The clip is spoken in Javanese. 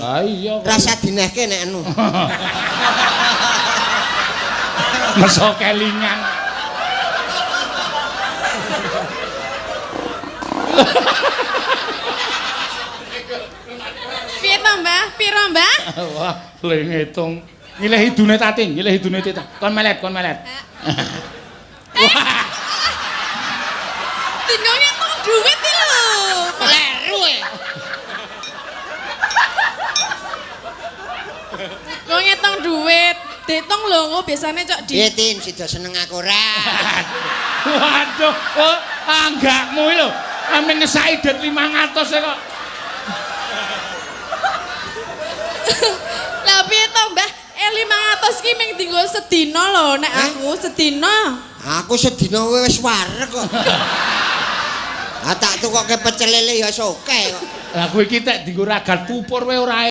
Ah iya kok. Rasa dinehke nek anu. Meso kelingan. Piye to, Mbah? Piro, Mbah? Wah, le ngitung. Nyilih idune Tatin, nyilih idune Tatin. Kon melet, kon melet. Wah, Tinggal ngitung duit iki lho. Kleru e. Kok ngitung duit? Diitung lho, engko biasane cok di Piye Tin, sida seneng aku ora? Waduh, oh, anggakmu iki lho. Ame ngesaki det 500 e kok. Lah piye to, Mbah? Eh 500 ki mung dienggo sedina lho nek Hah? aku sedina. Aku sedina wis wareg kok. Ah tak tukoke pecel lele ya wis oke kok. Lah kowe iki tek dienggo ragat pupur wae ora.